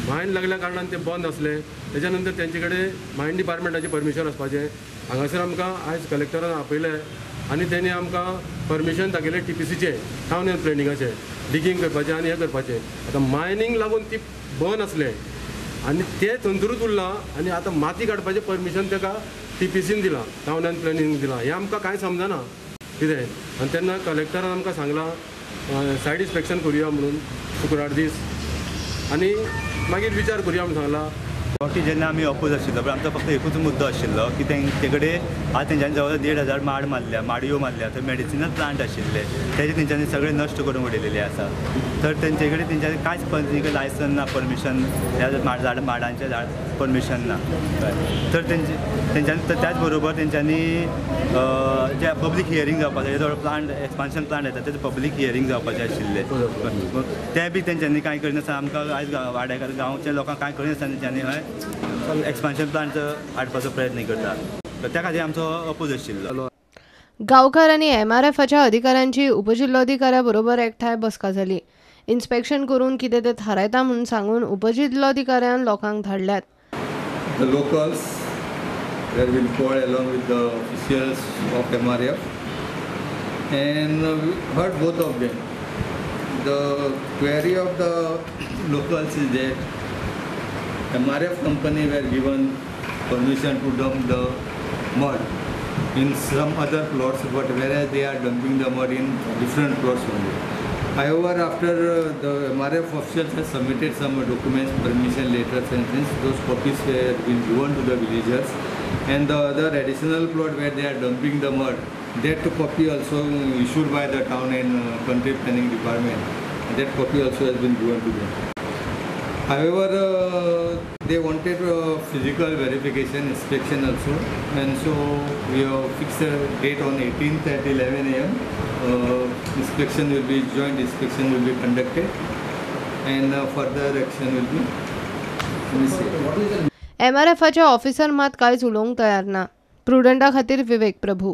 मायन लागल्या कारणान ते बंद आसले. तेच्या नंतर तेंचे कडेन मायन डिपार्टमेंटाचें परमिशन आसपाचें. हांगासर आमकां आयज कलेक्टरान आपयलें आनी तेणी आमकां परमिशन दाखयलें टीपीसीचें, टावन एंड प्लॅनिंगाचें, डिगींग करपाचें आनी हें करपाचें. आतां मायनींग लागून ती बंद आसलें आनी तें थंयसरूच उरलां आनी आतां माती काडपाचें परमिशन ताका टीपीसीन दिलां, टावन एंड प्लॅनिंग दिलां. हें आमकां कांय समजना कितें. आनी तेन्ना कलेक्टरान आमकां सांगलां सायड इन्स्पेक्शन करुया म्हणून शुक्रार दीस आनी मागीर विचार करुया म्हणून सांगलां. फावटी जेन्ना आमी अपोज आशिल्लो पण आमचो फक्त एकूच मुद्दो आशिल्लो की तेंचे कडेन आज तेंच्यांनी जवळ 1500 माड मारल्या, माडयो मारल्या, थंय मेडिसिनल प्लांट आशिल्ले तेजे तेंच्यांनी सगळे नश्ट करून उडयलेले आसा. तर तेंचे कडेन तेंच्यांनी कांयच तेंचे लायसन ना, परमिशन ह्या झाड माडांचें झाड परमिशन ना. तर तेंच्यांनी त्याच बरोबर तेंच्यांनी जे पब्लीक हियरींग जावपाचें, जवळ प्लांट एक्सपान्शन प्लांट येता तेजें पब्लीक हियरींग जावपाचें आशिल्लें, तें बी तेंच्यांनी कांय करिनासतना आमकां आयज वाड्याकार गांवच्या लोकांक कांय करिनासतना तेंच्यांनी हय एक्सपान्शन प्लांट हाडपाचो प्रयत्न करता. त्या खातीर आमचो अपोज आशिल्लो. गांवकार आनी एमआरएफाच्या अधिकाऱ्यांची उपजिल्लोधिकाऱ्या बरोबर एकठांय बसका जाली. इन्स्पेक्शन करून कितें तें थारायता म्हूण सांगून उपजिल्लोधिकाऱ्यान लोकांक धाडल्यात. The locals were been called along with the officials of MRF and we heard both of them. The query of the locals is that MRF company were given permission to dump the mud in some other plots, but whereas they are dumping the mud in different plots only. However, after the MRF officials have submitted some documents, permission letters and things, those copies were been given to the villagers, and the other additional plot where they are dumping the mud, that copy also issued by the town and country planning department, that copy also has been given to them. However, they wanted physical verification inspection also, and so we have fixed a date on 18th at 11 a.m. Inspection will be, joint inspection will be conducted, and further action will be initiated. एमआरएफाचे officer मात कांयच उलोवंक तयार ना. प्रुडंटा खातीर विवेक प्रभू.